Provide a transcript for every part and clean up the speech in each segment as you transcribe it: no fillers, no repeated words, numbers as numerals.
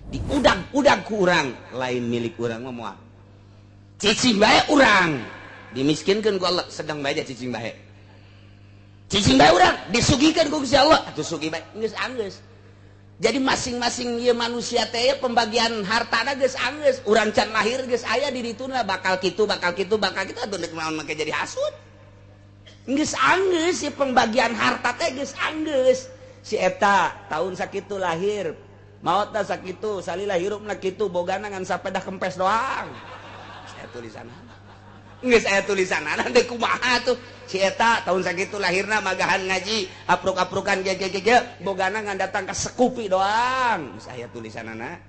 Diudag-udag ku urang, lain milik urang mah moal. Cicing bae urang, dimiskinkeun ku Allah, sedang bae cicing bae. Cicing bae urang, disugihkeun ku Gusti Allah, atuh sugih bae, geus anggeus. Jadi masing-masing ieu manusia teh pembagian hartana geus anggeus, urang can lahir geus aya di dituna bakal kitu, bakal kitu, bakal kitu, atuh deuk naon make jadi hasud. Geus anggeus si pembagian harta teh geus anggeus. Si eta tahun sakitu lahir, maotna sakitu, salila hirupna kitu, bogana ngan sapedah kempes doang. Saya tulisanana. Geus aya tulisanana deuk kumaha tuh. Si eta tahun sakitu lahirna magahan ngaji, apruk-aprukan ge ge ge, bogana ngan datang ka sekupi doang. Geus aya tulisanana.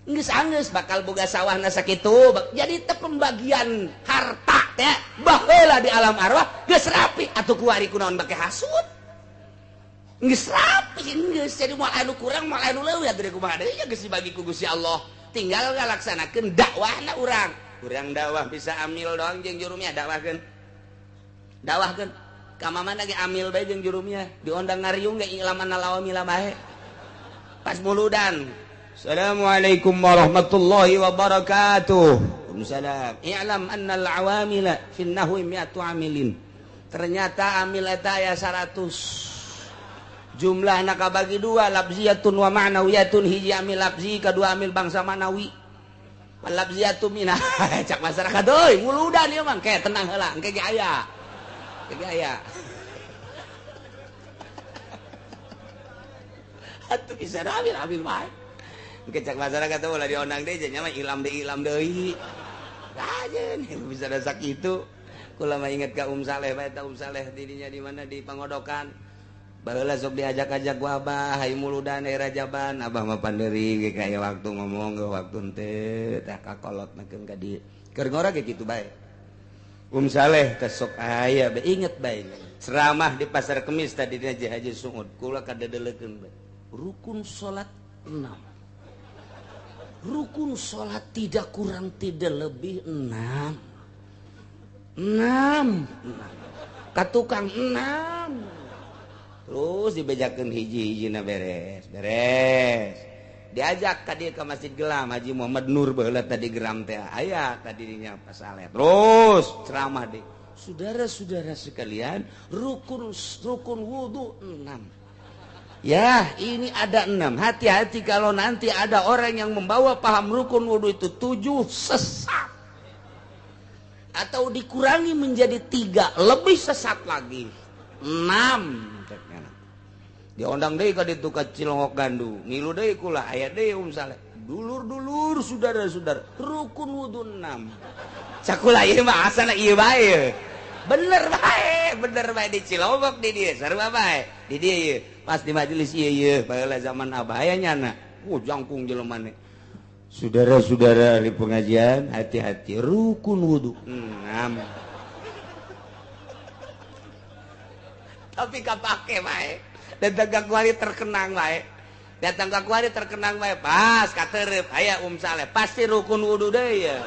Geus anggeus bakal boga sawahna sakitu. Jadi teh pembagian harta teh baheula di alam arwah geus rapi atuh kuari kunaon bake hasud. Geus rapi geus jadi moal anu kurang moal anu leuwih atuh kumaha deui ya geus dibagi ku Gusti Allah. Tinggal ngalaksanakeun dakwahna urang. Urang dakwah bisa amil doang jeung jurumnya dakwahkeun. Dakwahkeun ka mamana ge amil bae jeung jurumnya diondang ngariung ge ilaman lawamila bae. Pas muludan. Assalamualaikum warahmatullahi wabarakatuh. Waalaikumsalam. I'lam annal awamila fin nahwi mi'atu amilin. Ternyata amil eta aya 100. Jumlahna kabagi dua, lafziyatun wa ma'nawiyatun. Hiji amil lafzi, kadua amil bangsa ma'nawi. Lafziyatun minah. Cak masyarakat euy, muludan ieu mah ke tenang heula, engke ge aya. Engke ge aya. Atuh bisa amil amil bae. Engke cak masyarakat teh ulah diondang deui nya mah ilam deui ilam deui. Ajeun bisa da sakitu. Kula mah inget ka Saleh bae ta Saleh didinya di mana di Pangodokan. Baheula sok diajak-ajak ku abah hayu muludan daerah Rajaban, abah mah panderi ge kaya waktu ngomong ge waktu henteu tah kakolot nakeun ka dieu. Keur ngora ge kitu bae. Saleh teh sok aya bae inget bae. Ceramah di Pasar Kemis tadi dina Haji Sungut, kula kadedelekeun bae. Rukun salat 6. Rukun salat tidak kurang tidak lebih 6. 6. Ka tukang 6. Terus dibejakeun hiji-hijina beres, beres. Diajak ka dieu ka Masjid Gelam Haji Muhammad Nur baheula tadi geram teh aya tadi dinya Pak Saleh. Terus ceramah deui. Saudara-saudara sekalian, rukun wudu 6. Ya, ini ada 6. Hati-hati kalau nanti ada orang yang membawa paham rukun wudu itu 7 sesat. Atau dikurangi menjadi 3, lebih sesat lagi. 6. Diondang deui ka ditu ka Cilongok Gandu. Ngilu deui kula aya deui Saleh. Dulur-dulur saudara-saudara, rukun wudu 6. Cakula ieu mah asana ieu bae. Bener bae di Cilongok di dieu sarua bae. Di dieu ieu pas di majelis ieu ieu baheula zaman abah aya nyana. Jangkung jelema ne. Saudara-saudara ahli pengajian, hati-hati rukun wudu 6. Tapi kapake bae. Datang ka kuari terkenang bae. Datang ka kuari terkenang bae. Pas katerep aya Saleh pasti rukun wudu deui ya.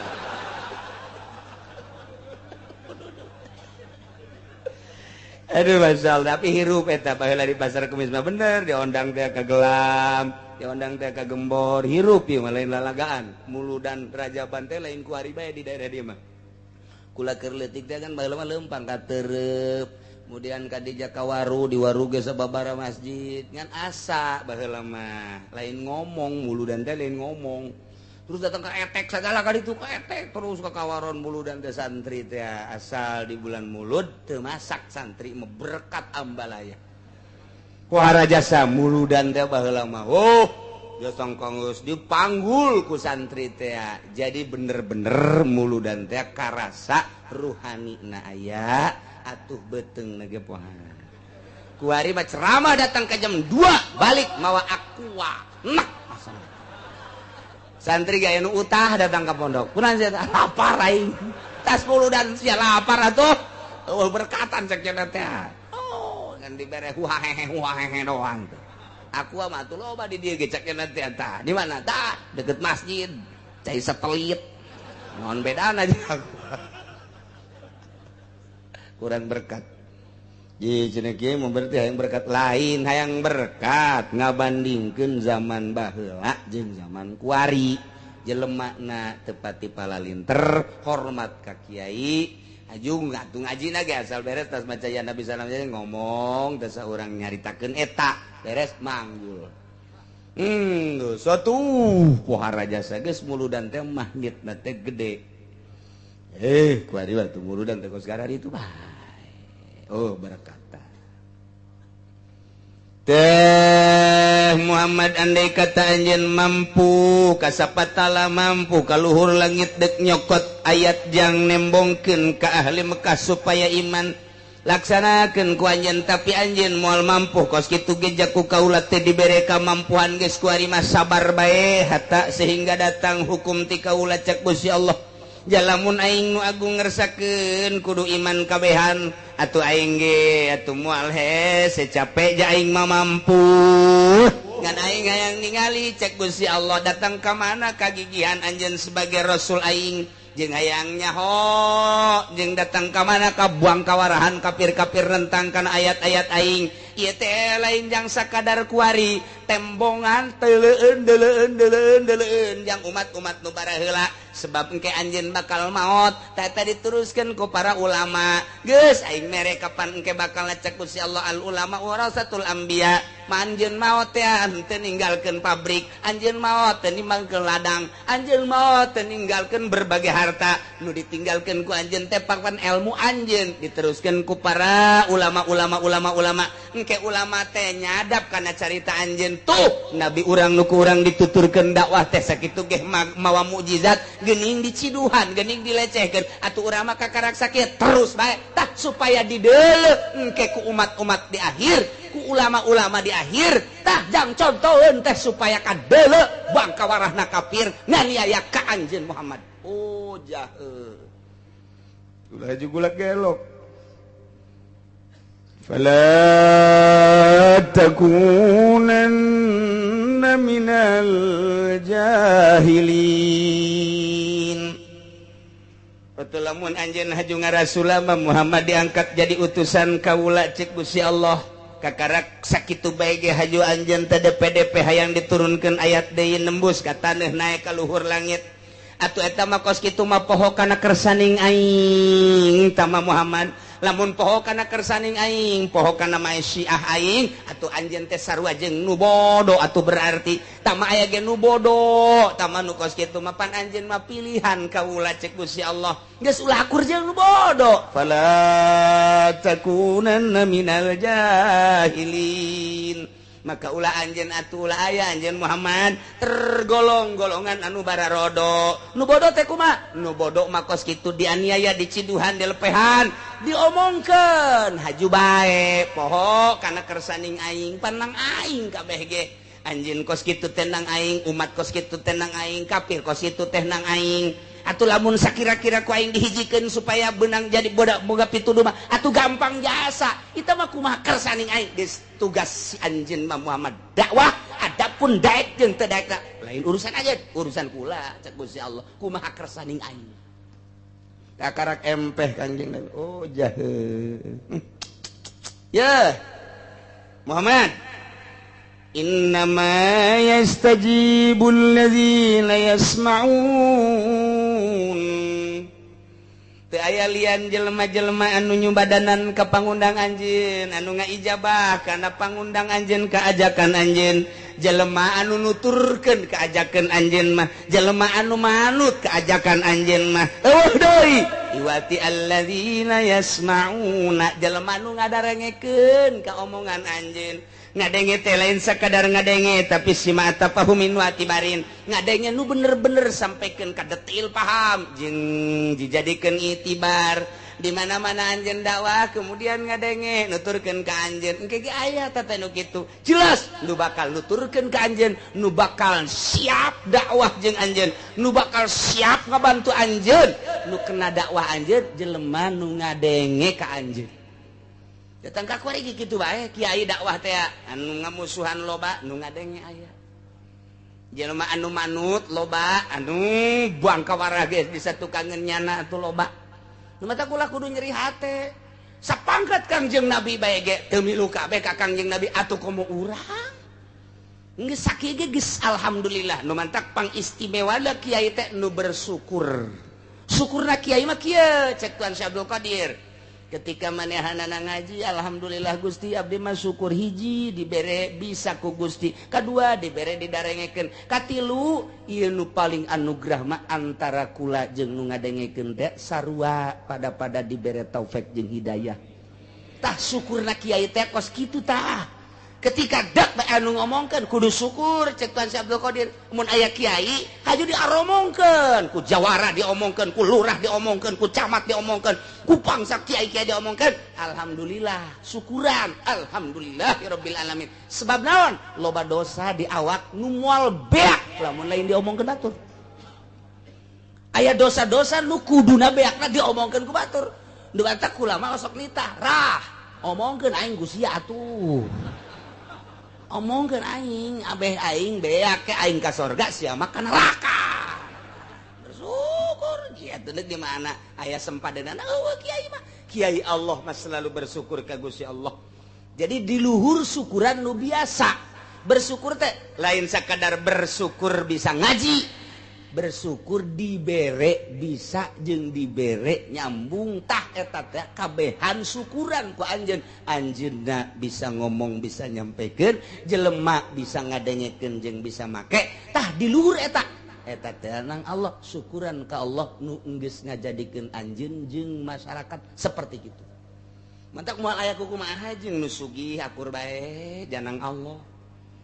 Aduh masal, tapi hirup eta baheula di Pasar Kemis mah bener diondang teh ka Gelam, diondang teh ka Gembor, hirup ieu mah lain lalagaan. Muludan Rajaban teh lain kuari bae di daerah dieu mah. Kula keur leutik teh kan baheula mah leumpang katerep. Kemudian kadija kawaru di waru ge sababara masjid ngan asa baheula mah lain ngomong muludan teh lain ngomong. Terus datang ke etek segala kali itu ke etek terus ke kawaron muludan teh santri teh asal di bulan mulud teu masak santri mah berkat ambalaya. Kuara jasa muludan teh baheula mah oh jasa geus dipanggul ku santri teh. Jadi bener-bener muludan teh karasa ruhani na aya atuh beteng nage pohan. Kuari mah ceramah datang ke jam 2 balik mawa aqua. Nah, santri gaya nu utah datang ke pondok. Kunaon sia lapar aing. Tas muludan sia lapar atuh. Oh berkatan cek cenah teh. Oh, ngan dibere huahehe huahehe doang tuh. Aqua mah atuh loba di dieu ge cek cenah teh tah. Di mana tah? Deket masjid. Cai setelit. Naon bedana jeung aku. Kurang berkat. Ji cenah kieu mah berarti hayang berkat lain, hayang berkat ngabandingkeun zaman baheula jeung zaman kuari. Jelemana teu pati palalinter, hormat ka kiai, aju ngatu ngaji ge asal beres tas maca ya Nabi salam ngomong teh saurang nyaritakeun eta, beres manggul. Suatu pohara jasa geus muludan teh magnetna teh gede. Kuari waktu muludan teh kos itu bae. Oh, berkat. Teh Muhammad andai kata anjeun mampu kasapatala mampu kaluhur langit dek nyokot ayat jang nembongkeun ka ahli Mekah supaya iman laksanakeun ku anjeun tapi anjeun moal mampu kos kitu ge jaku kaula teh dibere kamampuan geus kuari mah sabar bae hatta sehingga datang hukum ti kaula cek Gusti Allah. Jalamun aing nu agung ngersakeun kudu iman kabehan atuh aing ge atuh moal hese capek ja aing mah mampu ngan aing hayang ningali cek Gusti Allah datang ka mana kagigihan anjeun sebagai rasul aing jeung hayang nyaho jeung datang ka mana ka buang kawarahan kafir-kafir nentang kana ayat-ayat aing ieu teh lain jang sakadar kuari tembongan teuleun deuleun deuleun deuleun jang umat-umat nu baraheula sebab engke anjeun bakal maot teh diteruskeun ku para ulama geus aing mere kapan engke bakal cek Gusti Allah al ulama warasatul anbiya ma anjeun maot teh henteu ninggalkeun pabrik anjeun maot teh ninggalkeun ladang anjeun maot teh ninggalkeun berbagai harta nu ditinggalkeun ku anjeun teh papan ilmu anjeun diteruskeun ku para ulama-ulama ulama-ulama engke ulama teh nyadap kana carita anjeun tuh nabi urang nu ku urang dituturkeun dakwah teh sakitu ge mawa mukjizat gening diciduhan gening dilecehkeun atuh urang mah kakarak sakit terus bae tah supaya dideuleu engke ku umat-umat di akhir ku ulama-ulama di akhir tah jang contoheun teh supaya kadeuleu bangka warahna kafir nganiaya ka anjeun Muhammad. Oh jahe ulah juga gelok. Fala takunanna minal jahilin. Betul lamun anjeun haju ngarasulama Muhammad diangkat jadi utusan kaula cek Gusti Allah kakarak sakitu bae ge haju anjeun teh DPDP hayang diturunkeun ayat deui nembus ka taneuh naek ka luhur langit atuh eta mah kos kitu mah poho kana kersaning aing tama Muhammad lamun poho kana kersaning aing poho kana maesyiah aing atuh anjeun teh sarua jeung nu bodoh atuh berarti tama aya ge nu bodoh tama nu kos kitu mah pan anjeun mah pilihan kaula cek Gusti Allah geus ulah akur jeung nu bodoh fala takunanna minal jahilin maka ulah anjeun atuh ulah aya anjeun Muhammad tergolong golongan anu bararodo nu bodoh teh kumaha nu bodoh mah kos kitu dianiaya diciduhan dilepehan diomongkeun haju bae poho kana kersaning aing panang aing kabeh ge anjeun kos kitu teh nang aing umat kos kitu teh nang aing kafir kos kitu teh nang aing atuh lamun sakira-kira ku aing dihijikeun supaya benang jadi bodak boga pituduh mah atuh gampang jasa eta mah kumaha kersaning aing geus tugas si anjeun mah Muhammad dakwah adapun daek jeung teu daek lain urusan aja urusan kula cek Gusti Allah kumaha kersaning aing kakarak empeh Kangjeng Nabi oh jahe ya Muhammad innama yastajibul ladzina yasma'un teu aya lian jelema-jelema anu nyubadanan ka pangundang anjeun anu ngaijabah kana pangundang anjeun ka ajakan anjeun jelema anu nuturkeun ka ajakan anjeun mah jelema anu manut ka ajakan anjeun mah eueuh deui iwati alladzina yasma'una jelema anu ngadarengekeun ka omongan anjeun ngadenge teh lain sakadar ngadenge tapi sima tafahumin wa tibarin ngadenge nu bener-bener sampaikan ka detail paham jeung dijadikeun itibar di mana-mana anjeun dakwah kemudian ngadenge nuturkeun ka anjeun engke ge aya teh nu kitu jelas nu bakal nuturkeun ka anjeun nu bakal siap dakwah jeung anjeun nu bakal siap ngabantu anjeun nu kena dakwah anjeun jelema nu ngadenge ka anjeun datang ka kuari kitu bae kiai dakwah teh anu ngamusuhan loba nu ngadenge aya jelema anu manut loba anu buang kawarah geus bisa tukangeun nyana atuh loba nu mata kula kudu nyeri hate. Sapan Sapangkat Kangjeng Nabi bae ge teu milu kabeh ka Kangjeng Nabi, atuh komo urang. Geus sakieu ge geus alhamdulillah. Nu mantak pangistimewana kiai teh nu bersyukur. Syukurna kiai mah kieu, cek Tuan Syekh Abdul Qadir. Ketika manehanana ngaji, alhamdulillah Gusti, abdi mah syukur, hiji dibere bisa ku Gusti, kadua dibere didarengekeun, katilu ieu nu paling anugerah mah antara kula jeung nu ngadengekeun teh sarua pada dibere taufik jeung hidayah. Tah, syukurna kiai teh kos kitu tah. Ketika dak bae anu ngomongkeun kudu syukur, cek Tuan Syekh Abdul Qadir. Mun aya kiai haju diaromongkeun ku jawara, diomongkeun ku lurah, diomongkeun ku camat, diomongkeun ku pangsa kiai-kiai, diomongkeun, alhamdulillah, syukuran alhamdulillah rabbil alamin. Sebab naon? Loba dosa di awak nu moal beak lamun lain diomongkeun batur. Aya dosa-dosa nu kuduna beakna diomongkeun ku batur. Nu batak ulama osok nitah rah, omongkeun aing ku sia atuh, omongkeun aing abeh aing beak ke aing ka sorga, sia mah ka neraka. Bersyukur kieu teh di mana aya sempadenan. Eueuh, kiai mah, kiai Allah mah selalu bersyukur ka Gusti Allah. Jadi di luhur syukuran nu biasa, bersyukur teh lain sakadar bersyukur bisa ngaji, bersyukur dibere bisa jeung dibere nyambung. Tah, eta teh kabehan syukuran ku anjeun. Anjeunna bisa ngomong, bisa nyampekeun, jelema bisa ngadengekeun jeung bisa make. Tah, di luhur eta, eta teh nang Allah, syukuran ka Allah nu geus ngajadikeun anjeun jeung masyarakat seperti itu. Mantak moal aya kumaha jeung nu sugih, akur bae janang Allah.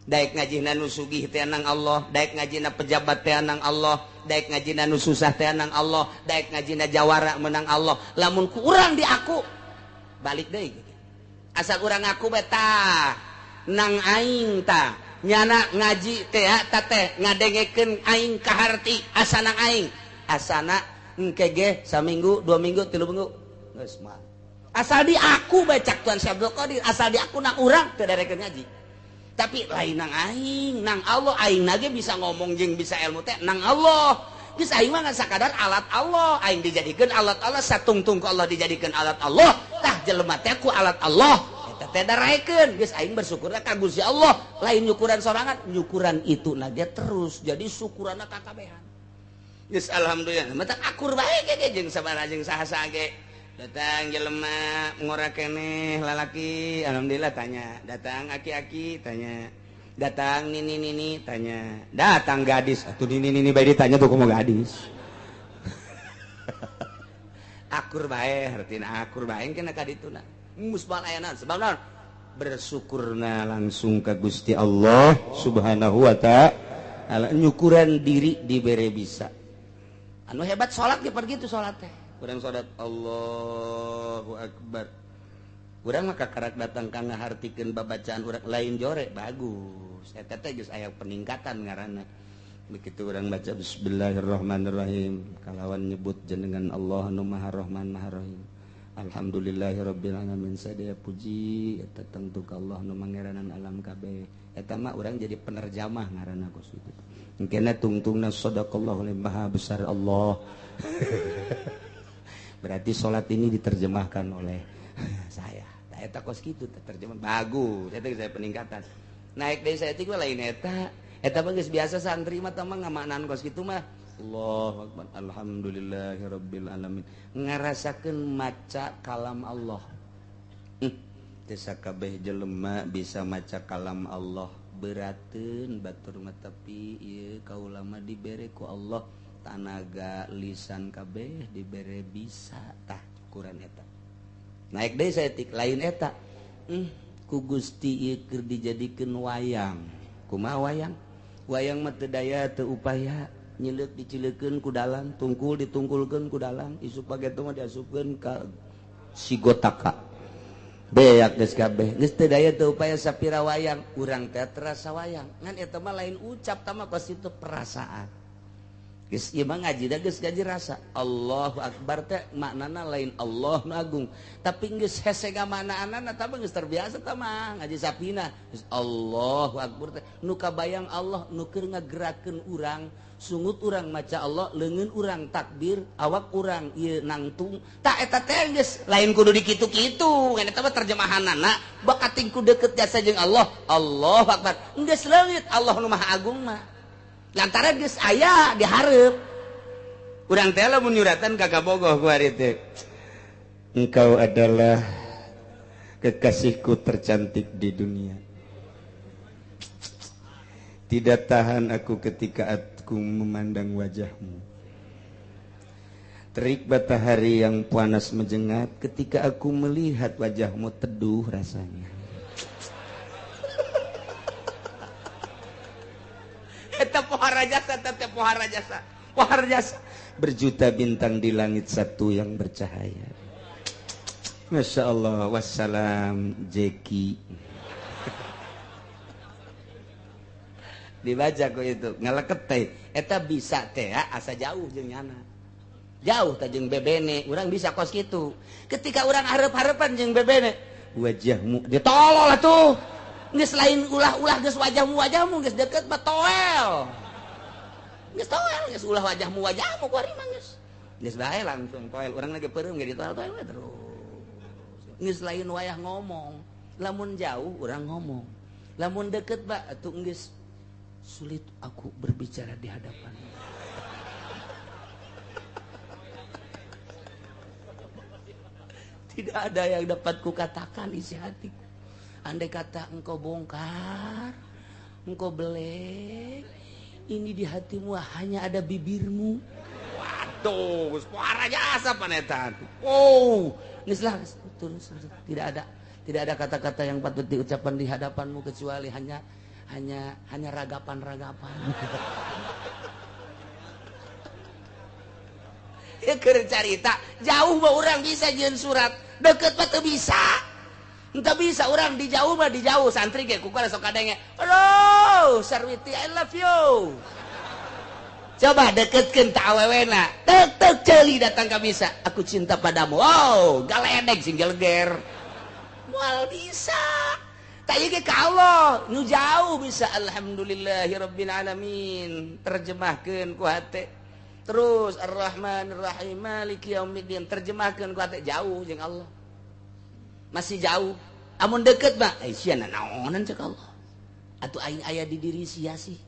Daek ngajina nu sugih teh nang Allah, daek ngajina pejabat teh nang Allah, daek ngajina nu susah teh nang Allah, daek ngajina jawara menang Allah. Lamun ku urang di aku balik deui, asal urang ngaku beta nang aing ta nyana ngaji teh ta teh ngadengekeun aing kaharti, asa nang aing, asana engke ge saminggu, 2 minggu, 3 minggu geus mah. Asal di aku bae, cak Tuan Syekh Abdul Qadir, asal di aku nang urang teu darekeun ngaji, tapi lain nang aing, nang Allah. Aing nage bisa ngomong jeung bisa ilmu teh nang Allah. Geus, aing mah sakadar alat Allah. Aing dijadikeun alat Allah, satungtung ku Allah dijadikeun alat Allah. Tah, jelema teh ku alat Allah eta teh daraekeun. Geus, aing bersyukur ka Gusti Allah, lain nyukuran sorangan, nyukuran itu nage terus jadi syukuranna kakabehan. Geus, alhamdulillah, mata akur bae ge jeung sabaraha jeung saha-saha ge. Datang jelema ngora keneh lalaki, alhamdulillah, tanya. Datang aki-aki, tanya. Datang nini nini, tanya. Datang gadis atuh, nini nini bae ditanya tuh, komo gadis. Akur bae, hartina akur bae kena ka dituna musbal ayana. Sebab naon? Bersyukurna langsung ke Gusti Allah Subhanahu wa Ta'ala, nyukuran diri dibere bisa. Anu hebat salat ge pergi tuh, salat teh urang salat Allahu Akbar, urang mah kakarak datang ka ngahartikeun babacaan urang, lain jore bagus. Eta teh geus aya peningkatan ngaranna. Begitu urang baca bismillahirrahmanirrahim kalawan nyebut jenengan Allah nu Maha Rahman Maha Rahim, alhamdulillahirabbil alamin, sadaya puji eta tangtu ka Allah nu mangeranan alam kabeh. Eta mah urang jadi penerjamah ngaranna kos itu. Engkena tungtungna sadaqallahu, maha besar Allah. Berarti sholat ini diterjemahkan oleh saya. Nah, eta kos kitu terjemah bagus. Eta saya peningkatan. Naik deui saeutik lain eta. Eta mah geus biasa, santri mah tah mah ngamaknaan kos kitu mah. Allahu akbar, alhamdulillahirabbil alamin. Ngarasakeun maca kalam Allah. Teu sakabeh jelema bisa maca kalam Allah, berateun batur mah, tapi ieu kaula mah dibere ku Allah tanaga lisan kabeh dibere bisa. Tah, ukuran eta naik deui saeutik lain eta. Ku Gusti ieu keur dijadikeun wayang. Kumaha wayang? Wayang mah teu daya teu upaya, nyileuk dicileukeun ku dalang, tungkul ditungkulkeun ku dalang, isuk pageto mah diasupkeun ka sigotaka, beak geus kabeh, geus teu daya teu upaya. Sapira wayang urang teh terasa wayang, ngan eta mah lain ucap, tah mah kos itu perasaan. Geus ieu mah ngaji da geus gaji rasa. Allahu akbar teh maknana lain Allah nu agung, tapi geus hese gamanaanana tah geus terbiasa tah mah ngaji sapina. Geus Allahu akbar teh nu kabayang Allah nu keur ngagerakeun urang, sungut urang maca Allah, leungeun urang takbir, awak urang ieu nangtung. Tah eta teh geus lain kudu dikitu-kitu, ngan eta mah terjemahanana bakating ku deukeut jasa jeung Allah. Allahu akbar. Geus leungit Allah nu Maha Agung mah. Lantaran geus aya dihareup. Urang teh lamun nyuratan ka kabogoh ku ari teh. Engkau adalah kekasihku tercantik di dunia. Tidak tahan aku ketika aku memandang wajahmu. Terik matahari yang panas menjengat ketika aku melihat wajahmu teduh rasanya. Eta pohara jasa, teh pohara jasa, pohara jasa. Berjuta bintang di langit satu yang bercahaya. Masya Allah, wassalam Jeki. Dibaca kok itu ngaleket teh. Eta bisa teh asa jauh jeung nyana. Jauh teh jeung bebene, urang bisa kos kitu. Ketika urang hareup-hareupan jeung bebene, wajahmu ditolol atuh. Geus lain ulah-ulah geus wajahmu-wajahmu geus deket mah toel. Geus toel geus ulah wajahmu-wajahmu ku ari mah geus. Geus bae langsung toel urang lagi peureum ge ditoel-toel we terus. Geus lain wayah ngomong. Lamun jauh urang ngomong. Lamun deket ba atuh geus sulit aku berbicara di hadapanmu. Tidak ada yang dapat kukatakan isi hatiku. Andai kata engkau bongkar, engkau belek, ini di hatimu hanya ada bibirmu. Waduh, suara jasa panetan. Oh, geus lah terus tidak ada kata-kata yang patut diucapkan di hadapanmu kecuali hanya ragapan-ragapan. Ya keur carita, jauh mah urang bisa jeung surat, deket mah teu bisa. Entah bisa orang di jauh mah di jauh santri ge ku sok kadenge. Aduh, Sarwiti I love you. Coba deketkeun ta awewena. Tek tek ceuli datang ka bisa. Aku cinta padamu. Wow, galedeg sing geleger. Moal bisa. Tah ieu ge ka Allah, nu jauh bisa alhamdulillahirabbil alamin. Terjemahkeun ku hate. Terus Ar-Rahmanir-Rahim Maliki yaumiddin terjemahkeun ku hate jauh jeung Allah. Masih jauh. Amun deket mah, sia nanaonan cek Allah. Atuh aing aya di diri sia sih.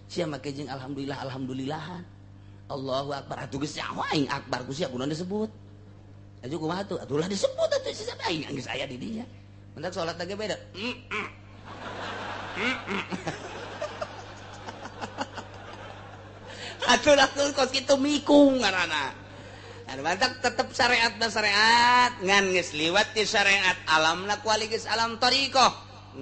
Sia make jeung alhamdulillah alhamdulillahan. Allahu akbar. Atuh geus nyaho aing akbar ku sia kunaon disebut. Atuh kumaha tuh? Atuh lah disebut atuh sia aing geus aya di dinya. Mentak salat lagi beda. Atuh lah kos kitu mikung ngaranna. Mantap tetep syariat na syariat ngan geus liwat ti syariat alamna kuali geus alam thariqah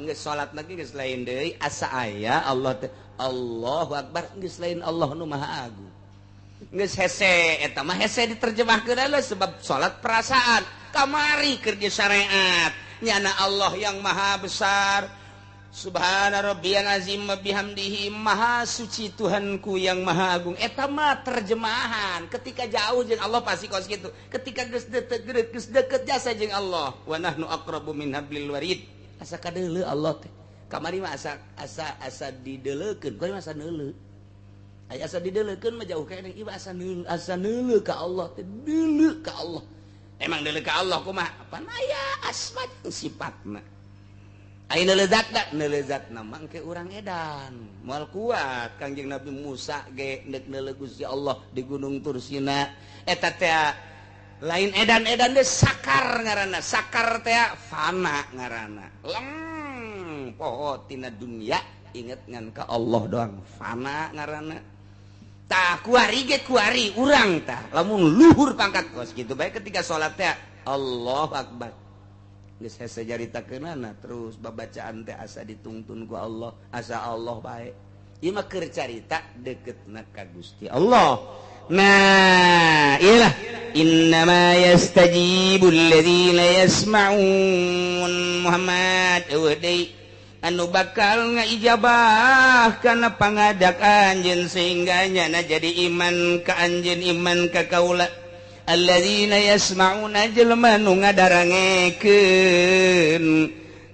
geus salat lagi geus lain deui asa aya Allah teh Allahu akbar geus lain Allah nu Maha Agung geus hese eta mah hese diterjemahkeun lah sebab salat perasaan kamari keur di syariat nyana Allah yang Maha Besar. Subhana rabbiyal azim wa bihamdihi, maha suci Tuhanku yang maha agung. Eta mah terjemahan. Ketika jauh jeung Allah pasti kos kitu. Ketika geus deket geus deket jasa jeung Allah. Wa nahnu aqrabu min hablil warid. Asa kadeuleu Allah teh. Kamari mah asa asa asa dideleukeun. Kuari mah asa neuleu. Aya asa dideleukeun mah jauh keneh. Ieu asa neuleu, asa neuleu ka Allah teh, deuleu ka Allah. Emang deuleu ka Allah kumaha? Pan aya asma jeung sifatna. Ayeuna lezatna, lezatna mangke urang edan. Moal kuat Kangjeng Nabi Musa ge neuk neuleuh Gusti Allah di Gunung Tursina. Eta teh lain edan-edan deui sakar ngaranna. Sakar teh fana ngaranna. Leng poho tina dunia inget ngan ka Allah doang fana ngaranna. Tah kuari ge kuari urang tah lamun luhur pangkat kos kitu bae ketika salat teh Allahu akbar. Geus hese caritakeunana terus babacaan teh asa ditungtun ku Allah, asa Allah bae. Ieu mah keur carita deketna ka Gusti Allah. Nah, iyalah innama yastajibul ladzina yasma'un. Muhammad eueuh deui anu bakal ngaijabah kana pangadak anjeun sehingga nyana jadi iman ka anjeun iman ka kaula alladzina yasma'una jelema nu ngadarangekeun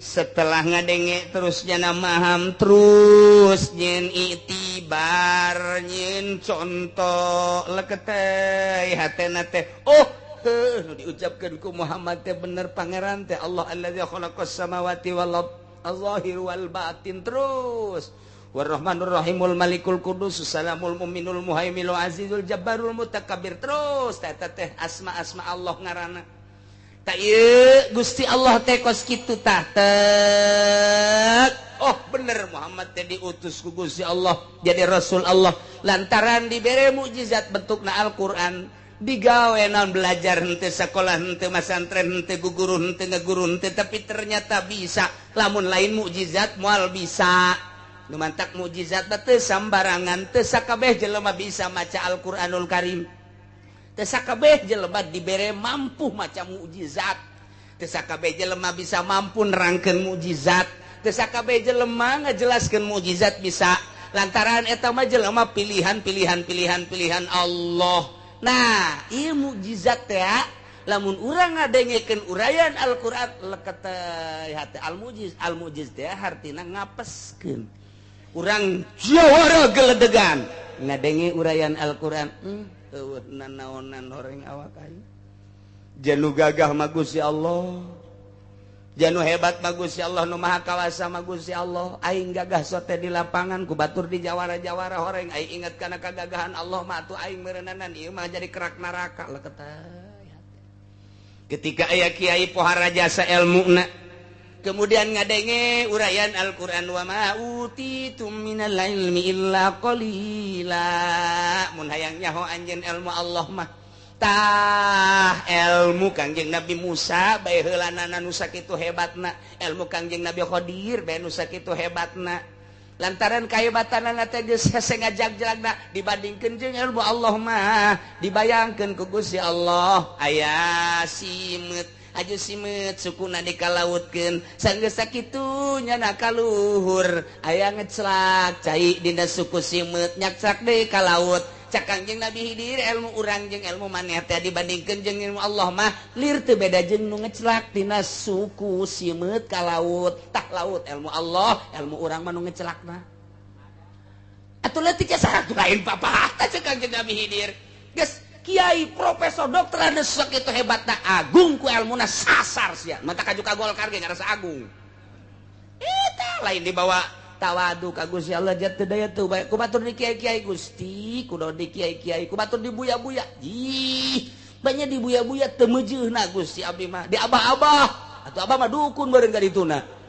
setelah ngadenge terus nyana maham terus nyen itibar nyen contoh leketeh hatena teh oh heuh nu diucapkeun ku Muhammad teh bener pangeran teh Allah allazi khalaqas samawati wal ard az-zahir wal batin terus warrahmanur rahimul malikul qudus salamul mu'minul muhaiminul azizul jabbarul mutakabbir terus eta teh asma-asma Allah ngaranna. Tak ieu Gusti Allah teh kos kitu tah tek. Oh bener Muhammad teh diutus ku Gusti Allah jadi Rasul Allah lantaran dibere mukjizat bentukna Al-Qur'an digawe naon belajar henteu sakolah henteu masantren henteu guguru henteu ngaguru henteu tapi ternyata bisa lamun lain mukjizat moal bisa. Nu mantak mukjizat teh sambarangan teu sakabeh jelema bisa maca Al-Qur'anul Karim. Teu sakabeh jelema dibere mampu maca mukjizat. Teu sakabeh jelema bisa mampu nerangkeun mukjizat. Teu sakabeh jelema ngajelaskeun mukjizat bisa. Lantaran eta mah jelema pilihan pilihan pilihan pilihan Allah. Nah, ieu mukjizat teh lamun urang ngadengekeun uraian Al-Qur'an leket hate al-mujiz. Al-mujiz teh hartina ngapeskeun. Urang jawara geledegan ngadenge uraian Al-Qur'an. Eueuh nanaonan horeng awak aing. Janu gagah mah Gusti Allah. Janu hebat mah Gusti Allah, nu maha kawasa mah Gusti Allah. Aing gagah sote di lapangan ku batur di jawara-jawara horeng. Aing inget kana kagagahan Allah mah atuh aing meureunana ieu mah jadi kerak neraka leket. Ketika aya kiai pohara jasa elmuna kemudian ngadenge uraian Al-Qur'an wa ma utitum minal ilmi illa qalila mun hayang nyaho anjeun ilmu Allah mah tah ilmu Kangjeng Nabi Musa bae heulanana nu sakitu hebatna ilmu Kangjeng Nabi Khadir bae nu sakitu hebatna lantaran kahebatanana teh geus hese ngajag-jalagna dibandingkeun jeung ilmu Allah mah dibayangkeun ku Gusti Allah aya simeut aju simeut sukuna dikalautkeun sanggeus sakitu nyana kaluhur aya ngeclak cai dina suku simeut nyakcak deui ka laut cak Kangjeng Nabi Hidir ilmu urang jeung ilmu maneh teh dibandingkeun jeung ilmu Allah mah lir teu beda jeung nu ngeclak tina suku simeut ka laut tah laut ilmu Allah ilmu urang mah nu ngecelakna atuh leutik saha lain papatah cek Kangjeng Nabi Hidir geus kiai profesor dokter anu sakitu hebatna agung ku ilmuna sasar sia mata kaju ka Golkar ge ngarasa agung eta lain dibawa tawadu ka Gusti Allah jatuh daya tuh bae ku batur di kiai-kiai Gusti kudu di kiai-kiai ku batur di buya-buya ih banyak di buya-buya teu meujeuna Gusti abdi mah di abah-abah atuh abah mah dukun bareng ka dituna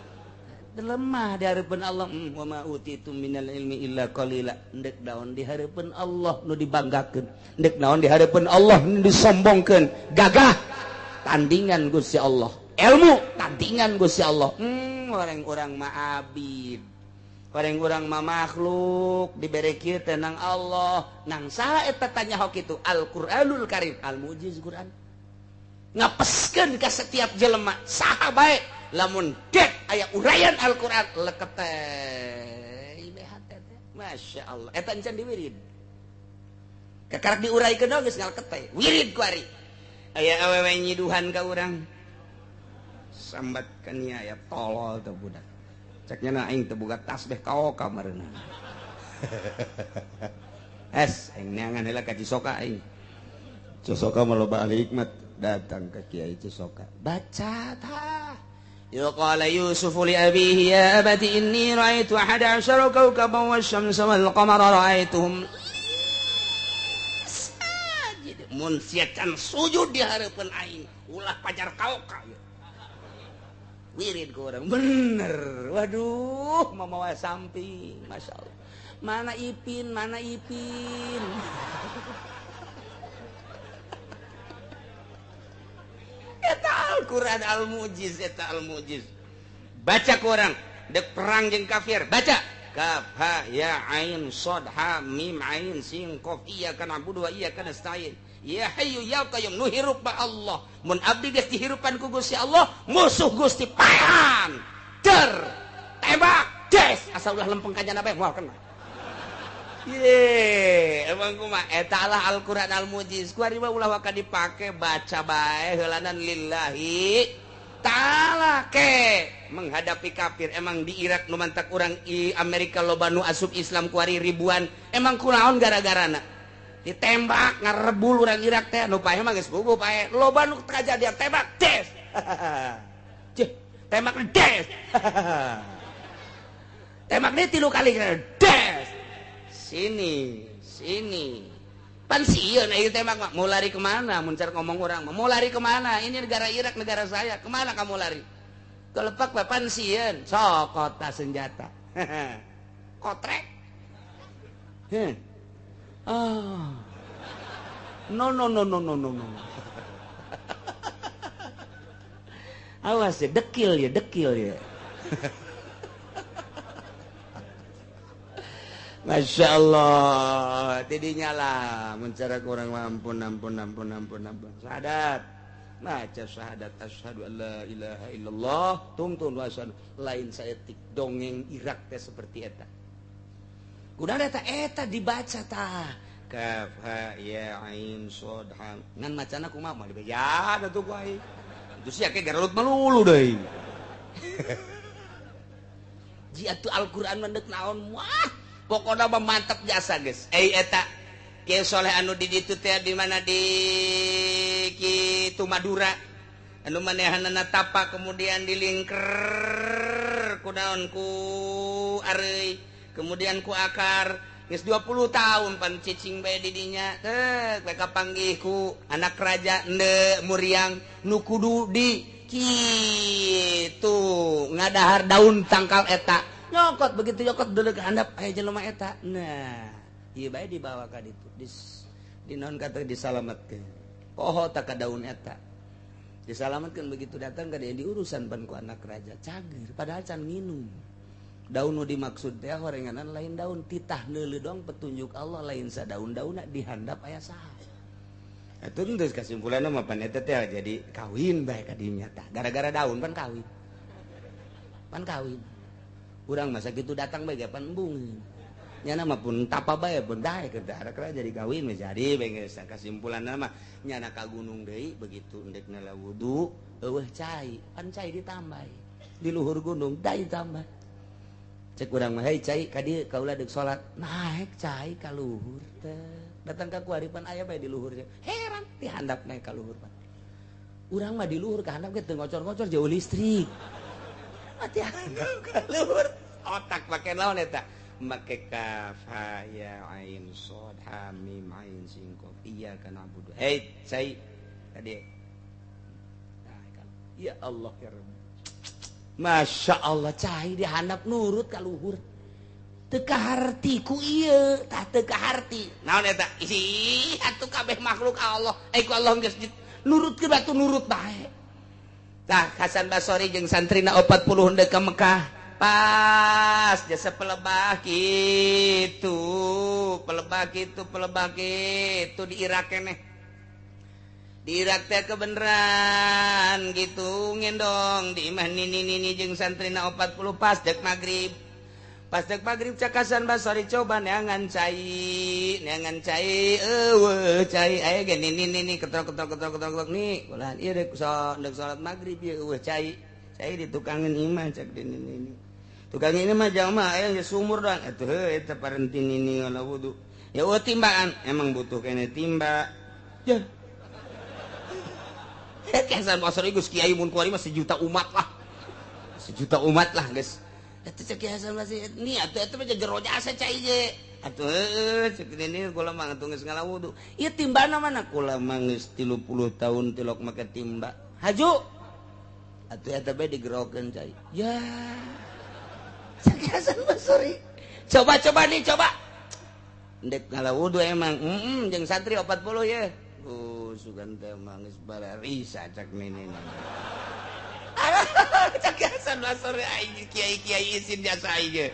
lemah di hareupeun Allah wa ma utitum minal ilmi illa qalila ndek naon di hareupeun Allah nu dibanggakeun ndek naon di hareupeun Allah nu disombongkeun gagah tandingan Gusti Allah ilmu tandingan Gusti Allah orang-orang mah abid orang-orang mah makhluk dibere kieu teh nang Allah nang saha eta tanya hok kitu Al-Qur'anul Karim al-mujiz Qur'an ngapeskeun ka setiap jelema saha bae lamun dek aya uraian Al-Qur'an leket teh hate teh Masya Allah eta encan diwirid kakarak diuraikeun geus ngaleket teh wirid ku ari aya awewe nyiduhan ka urang sambat ka nia aya tolol teh budak ceknya na aing teu boga tasbih kaoka mareuna es aing neangan heula ka Cisoka aing Cisoka mah loba ahli hikmat datang ke Kiai Cisoka baca tah qala Yusuf li abihi ya abati inni ra'aitu ahada asyara kawkaban wasyamsa wal qamara ra'aituhum sajid mun sia can sujud di hareupeun aing ulah pajar kaoka wirid ke orang bener waduh mamawa samping Masya Allah mana Ipin mana Ipin eta Al-Quran al-mujiz eta al-mujiz baca ke orang dek perang jeung kafir baca kaf ha ya ain shad ha mim ain sin qaf iyyaka na'budu wa iyyaka nasta'in ya hayyu ya qayyum nu hirup ba Allah mun abdi geus dihirupan ku Gusti Allah musuh Gusti paehan der Tembak, des, asal ulah lempeng ka jana bae moal kena. Ye, emang kumaha eta lah Al-Qur'an Al-Mujiz. Ku ari mah ulah waka dipake baca bae heulanan lillahi ta'ala ke menghadapi kafir. Emang di Irak nu mantak urang i Amerika loba nu asup Islam kuari ribuan. Emang kunaon gara-garana? Ditembak ngarebul urang Irak teh nu paeh mah geus bubuh paeh. Loba nu kajadian tembak des. Cih, tembak des. Tembak deui 3 kali des. Sini, sini. Pan sieun ieu tembak mah. Mau lari kemana? Mun car ngomong urang mah. Mau lari kemana? Ini negara Irak, negara saya. Kemana kamu lari? Kelepak bae pan sieun. Sok kota senjata. Kotrek. Heh. Ah. No no no no no no no. Awas ya, dekil ya, dekil ya. Masya Allah, tidinya lah mencara kurang ampun ampun ampun ampun ampun. Syahadat, baca syahadat asyhadu alla ilaha illallah, tungtun wa asyhadu lain saeutik dongeng Irak teh seperti eta. Kunaon eta eta dibaca tah. Kaf ha ya ain shad ha. Ngan macana kumaha mah dibeja atuh ku aing. Itu sia ke garelut melulu deui. Ji atuh Al-Qur'an mah deuk naon wah. Pokoknya mah mantap jasa guys. Eta Kiai Soleh anu di ditu teh di mana di kitu Madura. Anu manehanana tapa kemudian dilingker ku naon ku areuy, kemudian ku akar. Geus 20 tahun pan cicing bae di dinya. Teh bae kapanggih ku anak raja ende muriang nu kudu di kitu ngadahar daun tangkal eta. Nyokot begitu nyokot dulu ke handap aya jelema eta. Nah, ieu bae dibawa ka ditu. Di naon kata disalametkeun. Poho tak ka daun eta. Disalametkeun begitu datang ka dia diurusan pan ku anak raja. Cager padahal can nginum. Daun nu dimaksud teh horenganan lain daun titah neuleuh doang petunjuk Allah lain sadaun-daunna di handap aya saha. Atuh geus kasimpulanna mah pan eta teh jadi kawin bae ka dinya tah. Gara-gara daun pan kawin. Pan kawin. Urang masa gitu datang bae pan embung. Nyana mah pun tapa bae pun dae keur darak jadi kawin we jadi bae geus kasimpulanna mah nyana ka gunung deui begitu endek nala wudu eueuh cai, pan cai ditambah. Di luhur gunung dai tambah. Cek urang mah hei cai ka dieu kaula deuk salat. Naek cai ka luhur teh. Datang ka kuari pan aya bae di luhur. Heran di handap naek ka luhur pan. Urang mah di luhur ka handap ge teu ngocor-ngocor jauh listrik. Mati handap ka luhur. Otak make naon eta? Make kaf ha ya ain shad ha mim ain sin qaf iyyaka na'budu. Hei, cai tadi. Ya Allah ya Rabb. Masya Allah cai di handap nurut ka luhur. Teu kaharti ku ieu, tah teu kaharti. Naon eta? Ih, atuh kabeh makhluk Allah. Ku Allah geus nurut ke batu nurut bae. Tah Hasan Basori jeung santrina 40 henteu ka Mekah. Pas jasa pelebah kitu, pelebah kitu, pelebah kitu di Irak keneh. Di Irak teh kebeneran gitu ngendong di imah nini-nini jeung santrina 40 pas dek magrib. Pas dek magrib cak Hasan Basori coba neangan cai eueuh cai aya ge nini-nini ketrok-ketrok ketrok-ketrok nih ulah ieu dek salat magrib ieu eueuh cai. Cai di tukangin imah cak di nini. Tukang ini mah jamaah aya geus sumur doang atuh heuh eta parenti nini ngala wudu. Ya eueuh timbaan emang butuh kene timba. Ya. Hasan Basri geus kiai mun kuari mah sejuta umat lah. Sejuta umat lah geus. Eta cek Hasan Basri ni atuh eta mah jero jasa cai ge. Atuh heueuh cek nini kula mah atuh geus ngala wudu. Ieu timbana mana kula mah geus 30 tahun tilok make timba. Haju. Atuh eta bae digerokeun cai. Ya. Cek Hasan Basri. Coba-coba nih coba. Ndek ngala wudu emang jeung santri 40 ye. Sugan teh mangis bararisa cak nini. Cak Hasan Basri aing kiai-kiai isin jasa aing.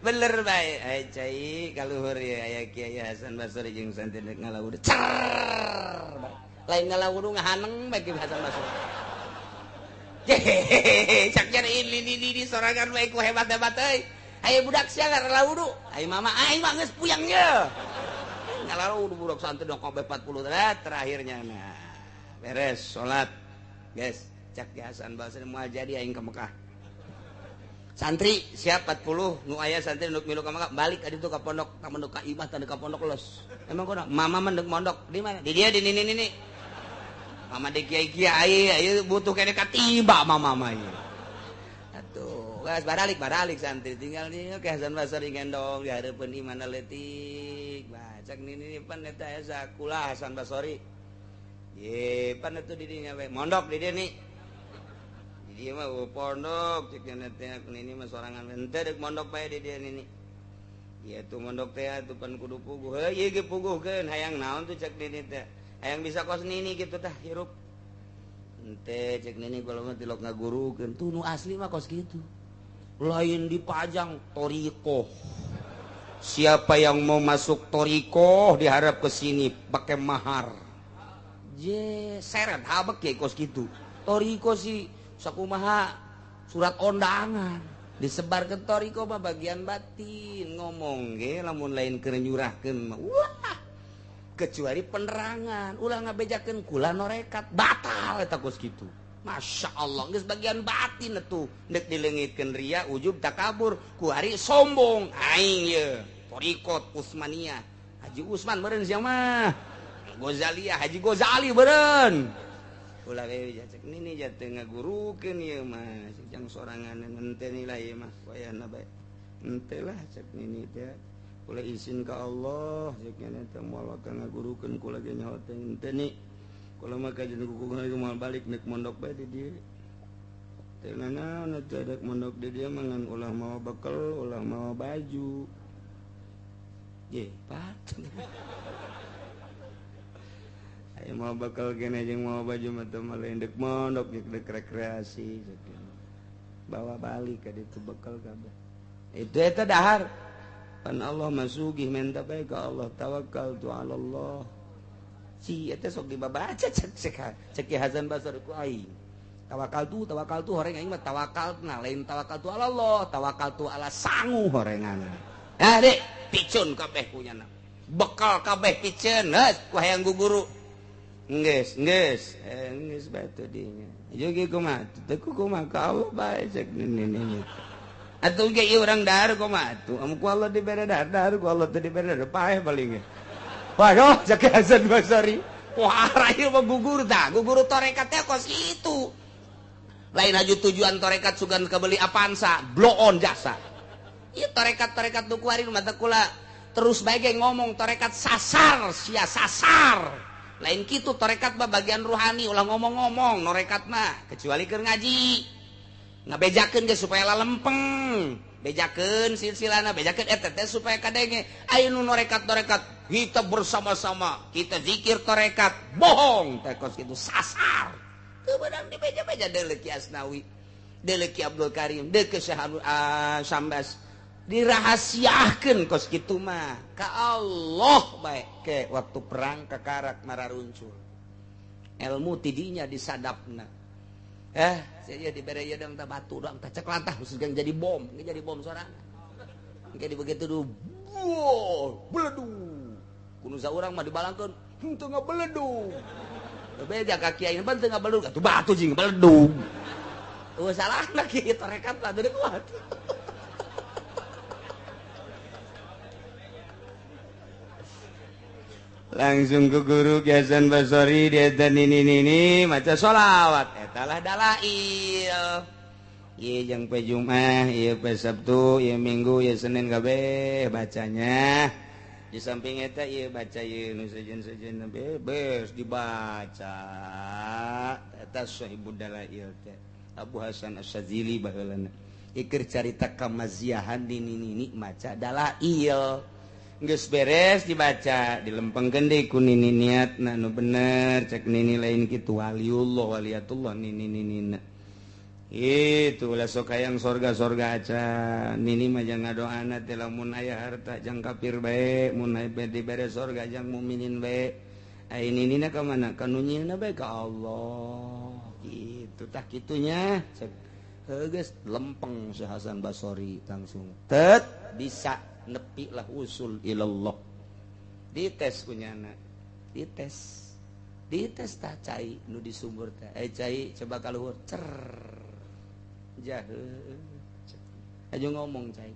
Bener bae ai cai kaluhur ye aya Kiai Hasan Basri jeung santri ngala wudu. Cer. Lain ngala wudu ngahaneng bae Kiai Hasan Basri. Hehehe cak ini di sorangan bae ku hebat-hebat euy. Ayo budak sia ngala wudu. Ayo mama aing mah geus puyang ye. Ngala wudu budak santri dong kabeh 40 terakhirnya nah. Beres salat. Guys, cak Hasan Basri moal jadi aing ke Mekah. Santri siap 40 nu aya santri nu milu ka Mekah balik ka ditu ka pondok, ka mondok ka imah tah ka pondok los. Emang kunaon? Mama mah deuk mondok di mana? Di dieu di nini nini. Mama di kiai-kiai ieu butuh kene katiba mama mah ieu. Atuh, geus baralik santri tinggal di ke Hasan Basri gendong di hareupeun imahna leutik. Bah, cak nini pan eta aya sakulah Hasan Basri. Ye, pan atuh di dinya we mondok di dieu nih. Di dieu mah pondok cek teh nini mah sorangan henteu deuk mondok bae di dieu nini. Ieu tuh mondok teh atuh pan kudu puguh. Heuh ieu ge puguhkeun hayang naon tuh cek nini teh. Hayang bisa kos nini gitu tah hirup. Henteu cek nini kalau mah tilok ngagurukeun tuh nu asli mah kos kitu. Lain dipajang thoriqoh. Siapa yang mau masuk thoriqoh diharap ke sini pakai mahar. Je seret habek ya kos kitu. Thoriqoh sih sakumaha surat undangan disebar ke thoriqoh mah bagian batin ngomong ge lamun lain keur nyurahkeun mah wah kecuali penerangan ulah ngabejakeun kula norekat batal eta kos kitu. Masya Allah geus bagian batin atuh deuk dileungitkeun ria ujub takabur ku ari sombong aing ye thoriqot Utsmaniyah Haji Usman meureun sia mah Ghazaliyah Haji Ghazali meureun ulah we cek nini jatuh ngagurukeun ieu mah jang sorangan henteu nilai ieu mah wayahna bae henteu lah cek nini teh kula izin ka Allah cek nini teh moal ka ngagurukeun kula ge nyaho teh henteu ni kula mah kajeun kuku moal balik nek mondok bae di dieu teh nanaon teh dek mondok di dieu mah ngan ulah mawa bekel ulah mawa baju ye pat ayo mau bakal kene jeung mau baju mah teu mah dek mondok dek rekreasi bawa balik ka ditu bekal kabeh itu eta dahar pan Allah masugih menta bae ka Allah tawakal tu ala Allah si eta sok dibabaca cek cek Hasan Basri ku aing tawakal tu horeng aing mah tawakal nah lain tawakal tu ala Allah tawakal tu ala sangu horengan ah dek picun kabeh punyana bekal kabeh piceun geus ku hayang guguru geus geus geus batu dinya joge kumaha teu kumaha ka Allah bae cek nini atuh ge ieu urang dahar kumaha atuh amun ku Allah dibere dahar dahar ku Allah teu dibere dahar paeh paling ge waduh cek Hasan Basri wah ieu mah gugur tah gugur tarekat teh kos kitu lain aju tujuan tarekat sugan kebeli Avanza blow on jasa ieu tarekat-tarekat nu kuari mata kula terus bae ge ngomong tarekat sasar sia sasar lain kitu tarekat mah bagian ruhani ulah ngomong-ngomong norekat mah kecuali keur ngaji ngabejakeun ge supaya lalempeng bejakeun silsilana bejakeun eta teh supaya kadenge aya nu norekat-norekat kita bersama-sama kita zikir tarekat bohong teh kos kitu sasar teu beunang dibeja-beja deuleuh Ki Asnawi deuleuh Ki Abdul Karim deuleuh Syekh Sambas dirahasiakeun kos kitu mah ka Allah bae ke waktu perang kakarak mararuncul ilmu tidinya disadapna saya dibere ieu dang tah batu dang tah cek lantah khusus jadi bom jadi bom sorangan engke di begitu du beledug kudu saurang mah dibalangkeun henteu ngabeledug beja ka kiai ban teu ngabeledug atuh batu jeung beledug eueuh salahna kieu tarekat lah deui kuat. Langsung ke guru Ki Hasan Basri dia dan ini maca sholawat eta lah dalail ieu jeung pe Jumat ieu pe Sabtu ieu Minggu ieu Senin kabeh bacanya di samping eta ieu baca ieu nu sejen-sejen bebes dibaca eta sahibud dalail teh Abu Hasan Asy-Syadzili baheulana ieu carita kamaziahan di nini maca dalail geus beres dibaca dilempengkeun deui ku nini niatna nu bener cek nini lain kitu waliullah waliyatullah nini ninina itu ulah sok hayang sorga-sorga acan nini mah jang ngadoana teh lamun aya harta jang kafir bae mun aya dibere sorga jang mukminin bae ai ninina ka mana ka nu nyieunna bae ka Allah gitu. Kitu tah kitunya cek heuh geus lempeng si Hasan Basori langsung tet bisa nepi lah usul ilallah. Dites kunyana, dites. Dites tah cai nu di sumur teh. Eh cai coba ka luhur cer. Jahe. Aja ngomong cai.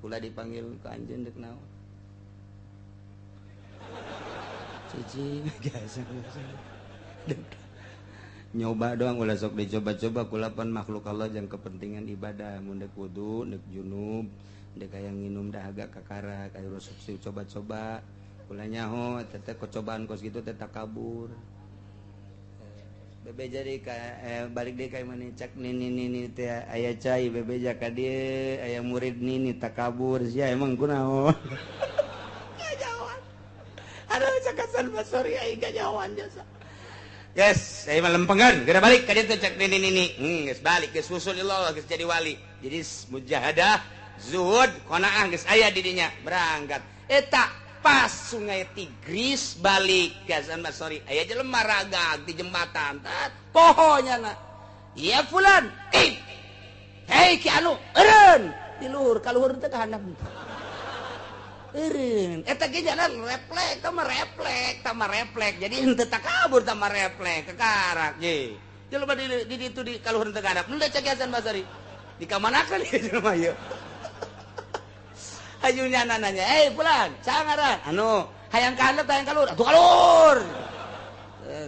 Kula dipanggil ke anjeun deuk naon? Cici biasa. Nyoba doang ulah sok dicoba-coba kulapan makhluk Allah yang kepentingan ibadah mun deuk wudu, deuk junub, deuk hayang nginum dahaga kakara kayak sok coba-coba. Kula nyaho teh kecobaan kos gitu teh takabur. Bebe jadi ka balik deui ka imah cak nini nini teh aya cai bebeja ka dieu aya murid nini takabur sia emang kunaon. Kajawan. Aduh cak Hasan Basori aing kajawan jasa. Yes, saya mah lempengan, geura balik ka dieu teh cak nini nini. Geus balik geus usul Allah geus jadi wali. Jadi mujahadah, zuhud, qanaah geus aya di dinya, berangkat. Eta pas sungai Tigris balik Hasan Basori aya jelema ragag di jembatan tat pohonya na ya fulan eh hei ki anu eureun di luhur ka luhur teh ka handap eureun eta ge jalan reflek tah mah reflek jadi henteu takabur tah mah reflek kekarak ye jelema di ditu di ka luhur teh ka handap nu cek Hasan Basori dikamanakeun ieu jelema ieu. Ajunya nanya, eh pulang, sangaran, anu, hayang ka handap, hayang ka luhur, atuh ka luhur.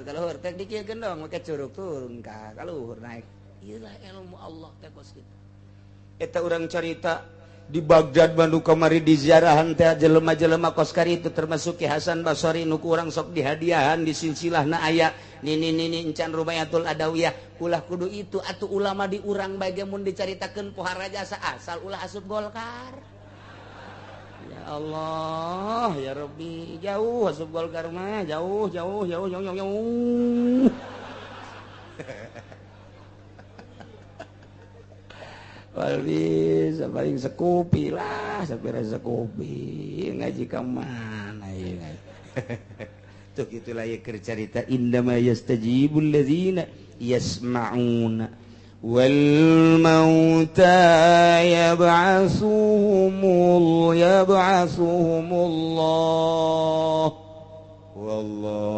Ka luhur, teh dikieun dong, make curug turun ka luhur naik. Ieu lah ilmu Allah teh kos kitu. Eta urang carita di Baghdad Bandung kamari di ziarahan teh jelema-jelema kos kari itu termasuk Ki Hasan Basori nu ku urang sok dihadiahan di silsilahna aya nini nini encan Rubayatul Adawiyah ulah kudu itu atuh ulama di urang bae ge mun dicaritakeun pohara jasa asal ulah asup Golkar. Ya Allah, ya Rabbi, jauh asup Golkar mah, jauh jauh jauh jauh jauh. Jauh. Wal bisa paling sekupi lah, sampai sekupi ngaji ka mana ieu. Tuh gitulah ya keur carita indama yastajibul ladzina yasma'una wal mauta yab'asuhumullah wallahu